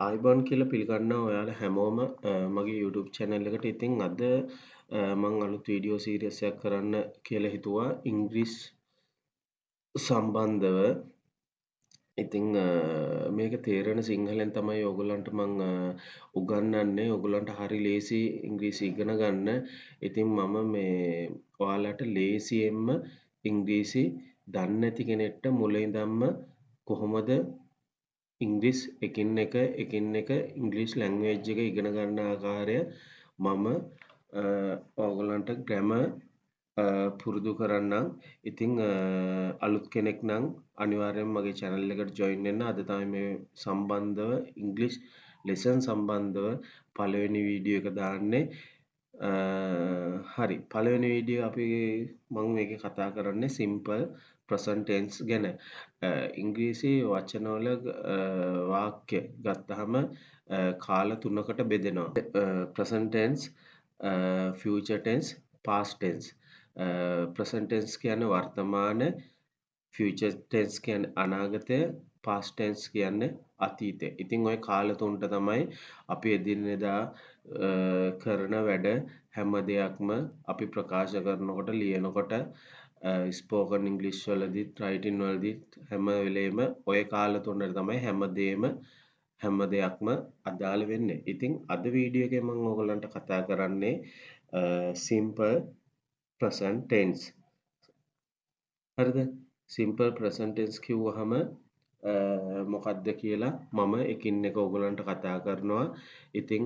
ආයුබෝවන් කියලා පිළිගන්නවා ඔයාලා හැමෝම මගේ YouTube channel එකට. ඉතින් අද මං අලුත් වීඩියෝ සීරීස් එකක් කරන්න කියලා හිතුවා ඉංග්‍රීසි සම්බන්ධව. ඉතින් මේක තේරෙන සිංහලෙන් තමයි ඔයගොල්ලන්ට මං උගන්වන්නේ. ඔයගොල්ලන්ට හරි ලේසි ඉංග්‍රීසි ඉගෙන ගන්න. ඉතින් මම මේ ඔයාලට ලේසියෙන්ම ඉංග්‍රීසි දන්නේ නැති කෙනෙක්ට මුල ඉඳන්ම කොහොමද ඉංග්‍රීසි එකින් එක එකින් එක ඉංග්‍රීසි ලැන්ග්වේජ් එක ඉගෙන ගන්න ආකාරය මම ඔයගොල්ලන්ට ග්‍රැමර් පුරුදු කරන්නම්. ඉතින් අලුත් කෙනෙක් නම් අනිවාර්යයෙන්ම මගේ channel එකට join වෙන්න. අද තමයි මේ සම්බන්ධව ඉංග්‍රීසි ලෙසන් සම්බන්ධව පළවෙනි වීඩියෝ එක දාන්නේ. හරි, පළවෙනි වීඩියෝ අපි මම මේකේ කතා කරන්නේ සිම්පල් ප්‍රසන්ට් ටෙන්ස් ගැන. ඉංග්‍රීසි වචනවල වාක්‍ය ගත්තහම කාල තුනකට බෙදෙනවා. Present tense, future tense, past tense. Present tense කියන්නේ වර්තමාන, ෆියුචර් ටෙන්ස් කියන්නේ අනාගතය, පාස්ට් ටෙන්ස් කියන්නේ අතීතය. ඉතින් ඔය කාල තුනට තමයි අපි එදිනෙදා කරන වැඩ හැම දෙයක්ම අපි ප්‍රකාශ කරනකොට, ලියනකොට, ස්පෝකන් ඉංග්‍රීසි වලදීත් රයිටින් වලදීත් හැම වෙලේම ඔය කාල තුනට තමයි හැම දෙයක්ම අදාළ වෙන්නේ. ඉතින් අද වීඩියෝ එකේ මම ඕගොල්ලන්ට කතා කරන්නේ සිම්පල් ප්‍රසන්ට් ටෙන්ස්. හරිද? සිම්පල් ප්‍රසන්ට් ටෙන්ස් කිව්වහම මොකද්ද කියලා මම එකින් එක ඕගොල්ලන්ට කතා කරනවා. ඉතින්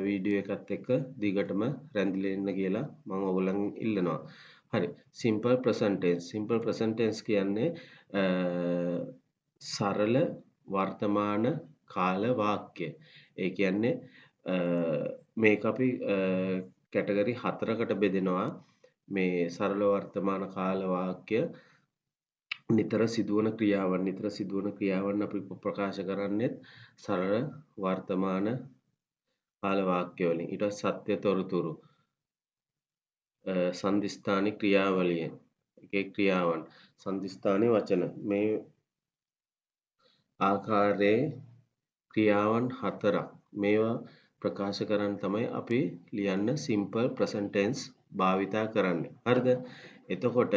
වීඩියෝ එකත් එක්ක දිගටම රැඳිලා ඉන්න කියලා මම ඕගොල්ලන් ඉල්ලනවා. හරි, simple present tense. Simple present tense කියන්නේ සරල වර්තමාන කාල වාක්‍ය. ඒ කියන්නේ මේක අපි කැටගරි හතරකට බෙදෙනවා. මේ සරල වර්තමාන කාල වාක්‍ය නිතර සිදුවන ක්‍රියාවන්, නිතර සිදුවන ක්‍රියාවන් අපි ප්‍රකාශ කරන්නේත් සරල වර්තමාන කාල වාක්‍ය වලින්. ඊට පස්සේ සත්‍ය තොරතුරු, සන්ධිස්ථානී ක්‍රියාවලියෙන්, එක එක ක්‍රියාවන්, සන්ධිස්ථානී වචන, මේ ආකාරයේ ක්‍රියාවන් හතරක් මේවා ප්‍රකාශ කරන්න තමයි අපි ලියන්න සිම්පල් ප්‍රසන්ට් ටෙන්ස් භාවිතා කරන්නේ. හරිද? එතකොට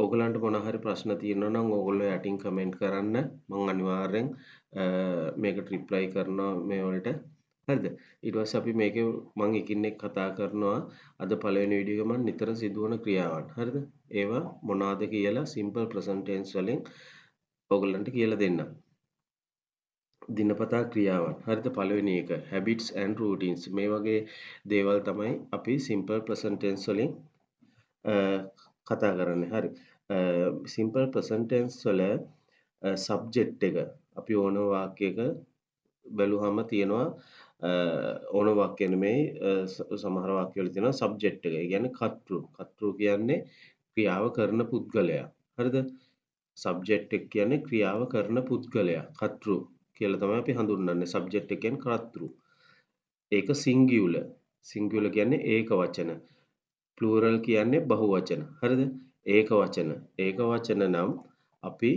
ඔයගලන්ට මොන හරි ප්‍රශ්න තියෙනවා නම් ඔයගොල්ලෝ යටින් කමෙන්ට් කරන්න. මං අනිවාර්යෙන් මේකට රිප්ලයි කරනවා මේ වලට. හරිද? ඊට පස්සේ අපි මේකේ මං එකින් එක කතා කරනවා. අද පළවෙනි වීඩියෝ එක මං නිතර සිදුවන ක්‍රියාවන්. හරිද? ඒවා මොනවාද කියලා සිම්පල් ප්‍රසන්ට් ටෙන්ස් වලින් ඔයගලන්ට කියලා දෙන්නම්. දිනපතා ක්‍රියාවන්. හරිද? පළවෙනි එක habits and routines. මේ වගේ දේවල් තමයි අපි සිම්පල් ප්‍රසන්ට් ටෙන්ස් වලින් කතා කරන්නේ. හරි. සිම්පල් ප්‍රසන්ට් ටෙන්ස් වල සබ්ජෙක්ට් එක අපි ඕන වාක්‍යයක බැලුවහම තියෙනවා, ඕන වාක්‍ය නෙමෙයි, සමහර වාක්‍ය වල තියෙනවා සබ්ජෙක්ට් එක. ඒ කියන්නේ කර්තෘ. කර්තෘ කියන්නේ ක්‍රියාව කරන පුද්ගලයා. හරිද? සබ්ජෙක්ට් එක කියන්නේ ක්‍රියාව කරන පුද්ගලයා. කර්තෘ කියලා තමයි අපි හඳුන්වන්නේ. සබ්ජෙක්ට් එක කියන්නේ කර්තෘ. ඒක සිංගියුලර්. සිංගියුලර් කියන්නේ ඒක වචන. ප්ලූරල් කියන්නේ බහුවචන. හරිද? ඒක වචන. ඒක වචන නම් අපි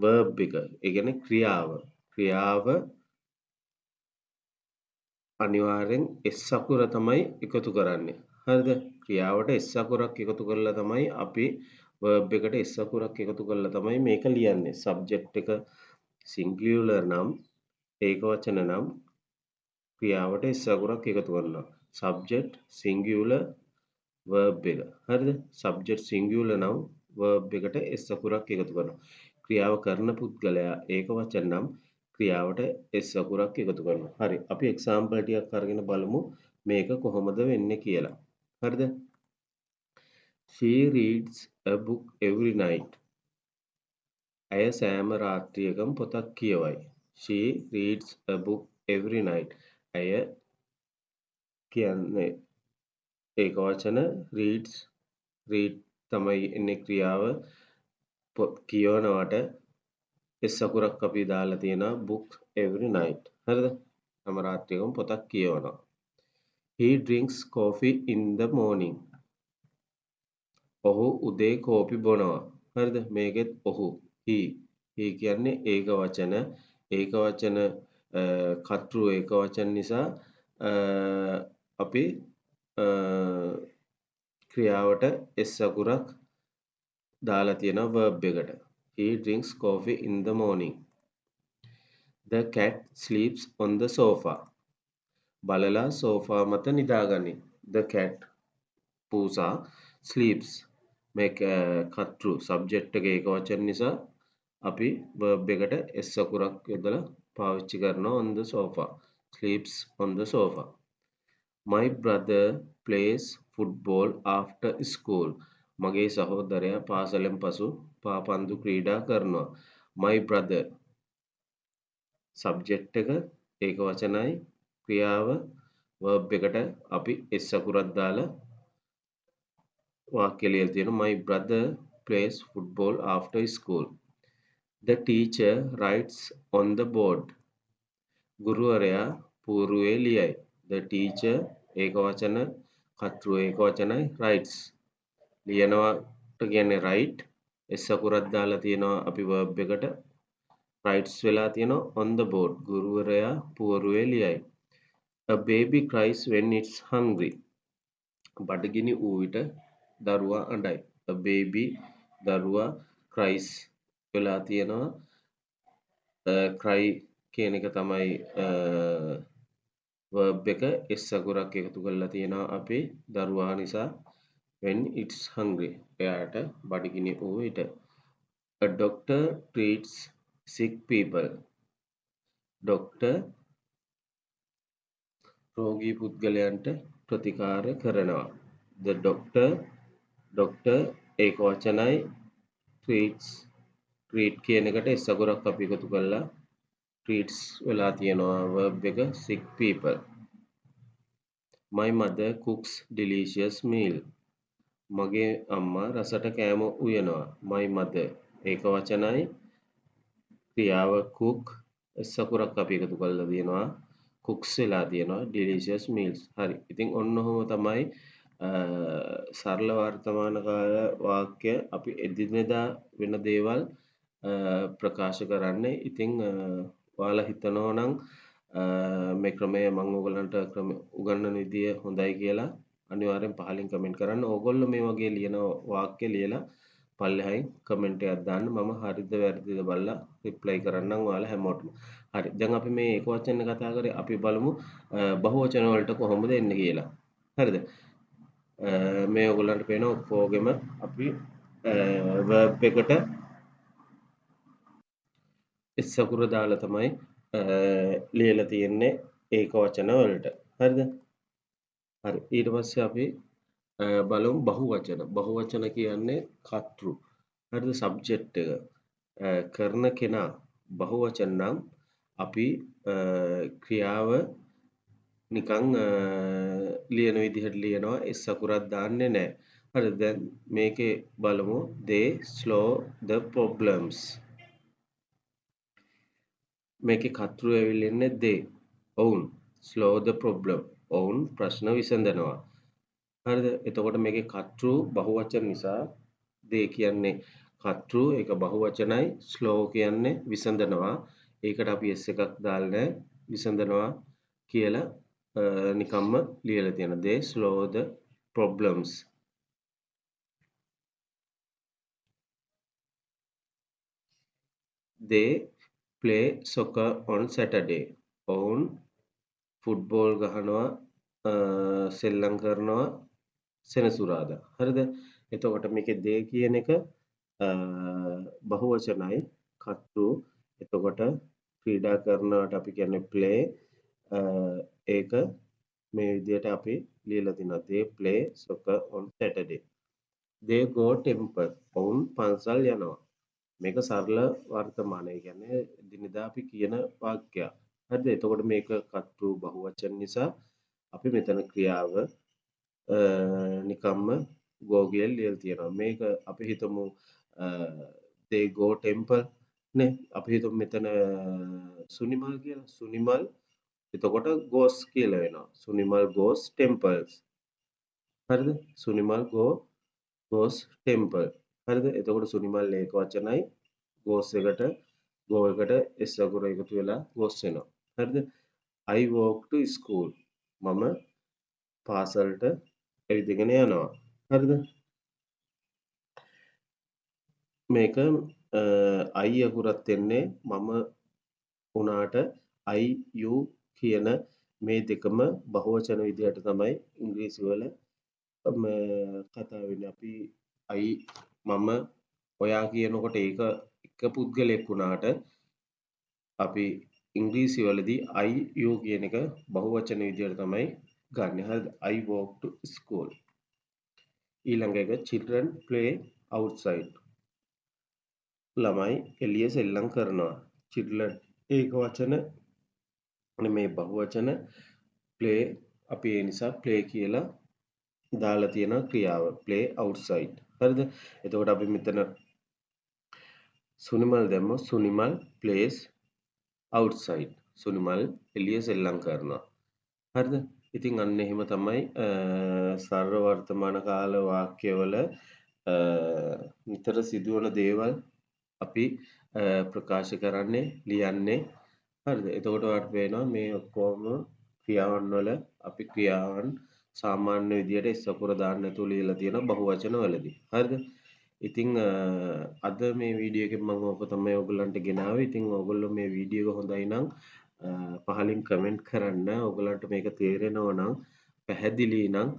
වර්බ් එක, ඒ කියන්නේ ක්‍රියාව. ක්‍රියාව අනිවාර්යෙන් S අකුර තමයි එකතු කරන්නේ. හරිද? ක්‍රියාවට S අකුරක් එකතු කරලා තමයි අපි වර්බ් එකට S අකුරක් එකතු කරලා තමයි මේක ලියන්නේ. සබ්ජෙක්ට් එක සිංගියුලර් නම්, ඒක වචන නම් ක්‍රියාවට S අකුරක් එකතු කරනවා. සබ්ජෙක්ට් සිංගියුලර් වර්බ් එක. හරිද? සබ්ජෙක්ට් සිංගියුලර් නම් වර්බ් එකට S අකුරක් එකතු කරනවා. ක්‍රියාව කරන පුද්ගලයා ඒක වචන නම් ක්‍රියාවට S අකුරක් එකතු කරනවා. හරි. අපි එක්සැම්පල් ටිකක් අරගෙන බලමු මේක කොහොමද වෙන්නේ කියලා. හරිද? She reads a book every night. ඇය සෑම රාත්‍රියකම පොතක් කියවයි. She reads a book every night. ඇය කියන්නේ ඒක වචන, reads, read තමයි එන්නේ ක්‍රියාව. පොත් කියවනවට S අකුරක් අපි දාලා තියෙනවා, book every night. හරිද? හැම රාත්‍රියකම පොතක් කියවනවා. He drinks coffee in the morning. ඔහු උදේ කෝපි බොනවා. හරිද? මේකෙත් ඔහු, he, He කියන්නේ ඒක වචන. ඒක වචන කර්තෘ ඒක වචන නිසා අපි ක්‍රියාවට S අකුරක් දාලා තියෙනවා verb එකට. He drinks coffee in the morning. The cat sleeps on the sofa. බලලා සෝෆා මත නිදාගනි. The cat පූසා sleeps මේක කර්තෘ සබ්ජෙක්ට් එක ඒක වචන නිසා අපි verb එකට S අකුරක් යොදලා පාවිච්චි කරනවා on the sofa. Sleeps on the sofa. My brother plays football after school. මගේ සහෝදරයා පාසලෙන් පසු පාපන්දු ක්‍රීඩා කරනවා. My brother subject එක ඒක වචනයි ක්‍රියාව verb එකට අපි S අකුරක් දාලා වාක්‍ය ලියලා තියෙනවා. My brother plays football after school. The teacher writes on the board. ගුරුවරයා පුවරුවේ ලියයි. The teacher ඒක වචන කර්තෘ ඒක වචනයි writes ලියනවාට කියන්නේ write S අකුරක් දාලා තියෙනවා අපි verb එකට writes වෙලා තියෙනවා on the board. ගුරුවරයා පුවරුවේ ලියයි. A baby cries when it's hungry. බඩගිනි වූ විට දරුවා අඬයි. A baby දරුවා cries වෙලා තියෙනවා. Cry කියන එක තමයි verb එක S අකුරක් එකතු කරලා තියෙනවා අපි දරුවා නිසා when it's hungry එයාට බඩගිනි වූ විට. A doctor treats sick people. Doctor රෝගී පුද්ගලයන්ට ප්‍රතිකාර කරනවා. The doctor doctor ඒක වචනයි treats treat කියන එකට S අකුරක් අපි එකතු කරලා treats වෙලා තියෙනවා verb එක sick people. My mother cooks delicious meal. මගේ අම්මා රසට කෑම උයනවා. My mother ඒක වචනයි ක්‍රියාව cook S අකුරක් අපි එකතු කරලා තියෙනවා cooks වෙලා තියෙනවා delicious meals. හරි. ඉතින් ඔන්න ඔහොම තමයි සරල වර්තමාන කාල වාක්‍ය අපි එදිනෙදා වෙන දේවල් ප්‍රකාශ කරන්නේ. ඉතින් ඔයාලා හිතනවා නම් මේ ක්‍රමය මම ඔයගොල්ලන්ට ක්‍රම උගන්වන විදිය හොඳයි කියලා අනිවාර්යෙන් පහලින් කමෙන්ට් කරන්න. ඕගොල්ලෝ මේ වගේ ලියන වාක්‍ය ලියලා පල්ලෙහායින් කමෙන්ට් එකක් දාන්න. මම හරිද වැරදිද බලලා රිප්ලයි කරන්නම් ඔයාලා හැමෝටම. හරි. දැන් අපි මේ එක වචන කතා කරේ. අපි බලමු බහුවචන වලට කොහොමද එන්නේ කියලා. හරිද? මේ ඔයගොල්ලන්ට පේන ඔක්කොගෙම අපි verb එකට S අකුර දාලා තමයි ලියලා තියෙන්නේ ඒක වචන වලට. හරිද? හරි. ඊට පස්සේ අපි බලමු බහුවචන. බහුවචන කියන්නේ කර්තෘ. හරිද? සබ්ජෙක්ට් එක කරන කෙනා බහුවචන නම් අපි ක්‍රියාව නිකන් ලියන විදිහට ලියනවා S අකුරක් දාන්නේ නැහැ. හරිද? දැන් මේකේ බලමු they solve the problems. මේකේ කර්තෘ ඇවිල්ලා ඉන්නේ they. ඔවුන් solve the problem. ඔවුන් ප්‍රශ්න විසඳනවා. හරිද? එතකොට මේකේ කර්තෘ බහුවචන නිසා they කියන්නේ කර්තෘ ඒක බහුවචනයි solve කියන්නේ විසඳනවා. ඒකට අපි S එකක් දාලා නැහැ. විසඳනවා කියලා නිකම්ම ලියලා තියෙනවා. They solve the problems. They play soccer on Saturday. ඔවුන් ෆුට්බෝල් ගහනවා සෙල්ලම් කරනවා සෙනසුරාදා. හරිද? එතකොට මේකේ they කියන එක බහුවචනයි කර්තෘ. එතකොට ක්‍රීඩා කරනවට අපි කියන්නේ play. ඒක මේ විදිහට අපි ලියලා තිනවා. They play soccer on Saturday. They go temple. ඔවුන් පන්සල් යනවා. මේක සරල වර්තමානය. ඒ කියන්නේ දිනදා අපි කියන වාක්‍යයක්. හරිද? එතකොට මේක කර්තෘ බහුවචන නිසා අපි මෙතන ක්‍රියාව නිකම්ම go කියලා ලියලා තියෙනවා. මේක අපි හිතමු they go temple නේ. අපි හිතමු මෙතන සුනිමල් කියලා. සුනිමල් එතකොට goes කියලා වෙනවා. Sunimal goes temples. හරිද? Sunimal goes temple. හරිද? එතකොට සුනිමල් ඒක වචනයි goes එකට Go එකට S අකුර එකතු වෙලා goes වෙනවා. හරිද? I walk to school. මම පාසලට ඇවිදගෙන යනවා. හරිද? මේක I අකුරත් එන්නේ මම වුණාට I you කියන මේ දෙකම බහුවචන විදිහට තමයි ඉංග්‍රීසි වල කතා වෙන්නේ. අපි I මම ඔයා කියනකොට ඒක එක පුද්ගලයෙක් වුණාට අපි ඉංග්‍රීසි වලදී I you කියන එක බහුවචන විදිහට තමයි ගන්න. හරිද? I walk to school. ඊළඟ එක children play outside. ළමයි එළිය සෙල්ලම් කරනවා. Children ඒක වචන නෙමේ බහුවචන play අපි ඒ නිසා play කියලා දාලා තියෙන ක්‍රියාව play outside. හරිද? එතකොට අපි මෙතන සුනිමල් දැම්මොත් සුනිමල් plays outside. Sunimal එළිය සෙල්ලම් කරනවා. හරිද? ඉතින් අන්න එහෙම තමයි සරල වර්තමාන කාල වාක්‍යවල නිතර සිදුවන දේවල් අපි ප්‍රකාශ කරන්නේ ලියන්නේ. හරිද? එතකොට ඔයාලට පේනවා මේ ඔක්කොම ක්‍රියාවන් වල අපි ක්‍රියාවන් සාමාන්‍ය විදියට එස් අකුර දාන්න නැතුව ලියලා තියෙනවා බහුවචන වලදී. හරිද? ඉතින් අද මේ වීඩියෝ එකෙන් මම ඕක තමයි ඔයගොල්ලන්ට ගෙනාවේ. ඉතින් ඔයගොල්ලෝ මේ වීඩියෝ එක හොඳයි නම් පහලින් කමෙන්ට් කරන්න. ඔයගොල්ලන්ට මේක තේරෙනවා නම් පැහැදිලි නම්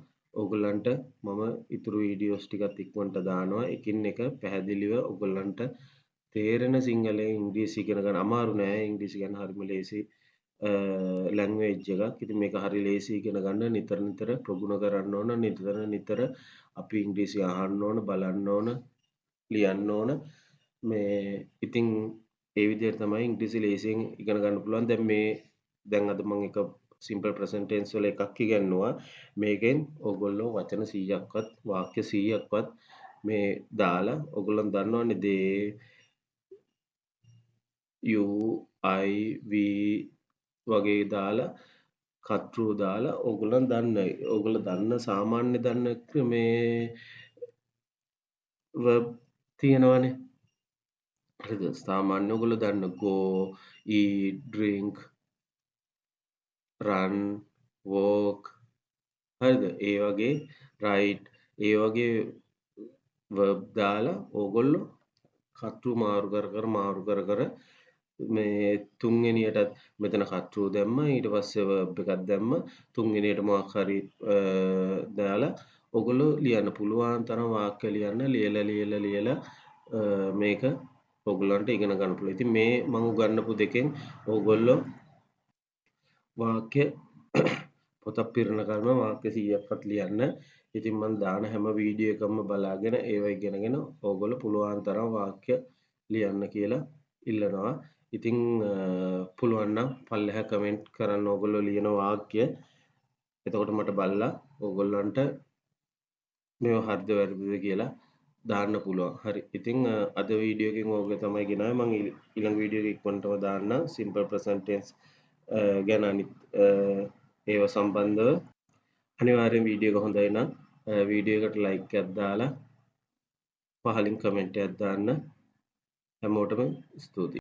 ඔයගොල්ලන්ට මම ඉතුරු වීඩියෝස් ටිකත් ඉක්මනට දානවා. එකින් එක පැහැදිලිව ඔයගොල්ලන්ට තේරෙන සිංහලෙන් ඉංග්‍රීසි ඉගෙන ගන්න අමාරු නෑ. ඉංග්‍රීසි ගැන හරිම ලේසි ලැන්ග්වේජ් එකක්. ඉතින් මේක හරි ලේසි ඉගෙන ගන්න. නිතර නිතර ප්‍රගුණ කරන්න ඕන. නිතර නිතර අපි ඉංග්‍රීසි අහන්න ඕන, බලන්න ඕන, ලියන්න ඕන. මේ ඉතින් ඒ විදිහට තමයි ඉංග්‍රීසි ලේසියෙන් ඉගෙන ගන්න පුළුවන්. දැන් අද මම එක සිම්පල් ප්‍රසන්ට් ටෙන්ස් වල එකක් ඉගෙනුවා. මේකෙන් ඔයගොල්ලෝ වචන 100ක්වත් වාක්‍ය 100ක්වත් මේ දාලා ඔයගොල්ලන් දන්නවනේ they you I we වගේ දාලා කර්තෘ දාලා ඔයගොල්ලන් දන්න ඔයගොල්ලෝ දන්න සාමාන්‍ය දන්න මේ verb තියෙනවනේ. හරිද? සාමාන්‍ය ඔයගොල්ලෝ දන්න go, eat, drink, run, walk. හරිද? ඒ වගේ write ඒ වගේ verb දාලා ඕගොල්ලෝ කර්තෘ මාරු කර කර මාරු කර කර මේ තුන්වෙනියටත් මෙතන කර්තෘ දැම්ම ඊට පස්සේ verb එකක් දැම්ම තුන්වෙනියට මොකක් හරි දාලා ඔගොල්ලෝ ලියන්න පුළුවන් තරම් වාක්‍ය ලියන්න ලියලා ලියලා ලියලා මේක ඔයගොල්ලන්ට ඉගෙන ගන්න පුළුවන්. ඉතින් මේ මම උගන්වපු දෙකෙන් ඔයගොල්ලෝ වාක්‍ය පොතක් පිරනකල්ම වාක්‍ය 100ක්වත් ලියන්න. ඉතින් මම දාන හැම වීඩියෝ එකක්ම බලාගෙන ඒවා ඉගෙනගෙන ඕගොල්ලෝ පුළුවන් තරම් වාක්‍ය ලියන්න කියලා ඉල්ලනවා. ඉතින් පුළුවන් නම් පල්ලෙහා කමෙන්ට් කරන්න ඕගොල්ලෝ ලියන වාක්‍ය. එතකොට මට බලලා ඕගොල්ලන්ට මේවා හරිද වැරදිද කියලා දාන්න පුළුවන්. හරි. ඉතින් අද වීඩියෝ එකෙන් ඕක තමයි ගෙනාවේ. මම ඊළඟ වීඩියෝ එක ඉක්මනටම දාන්නම්. සිම්පල් ප්‍රසන්ට් ටෙන්ස් ගැන අනිත් ඒව සම්බන්ධව අනිවාර්යෙන් වීඩියෝ එක හොඳයි නම් වීඩියෝ එකට ලයික් එකක් දාලා පහලින් කමෙන්ට් එකක් දාන්න. හැමෝටම ස්තුතියි.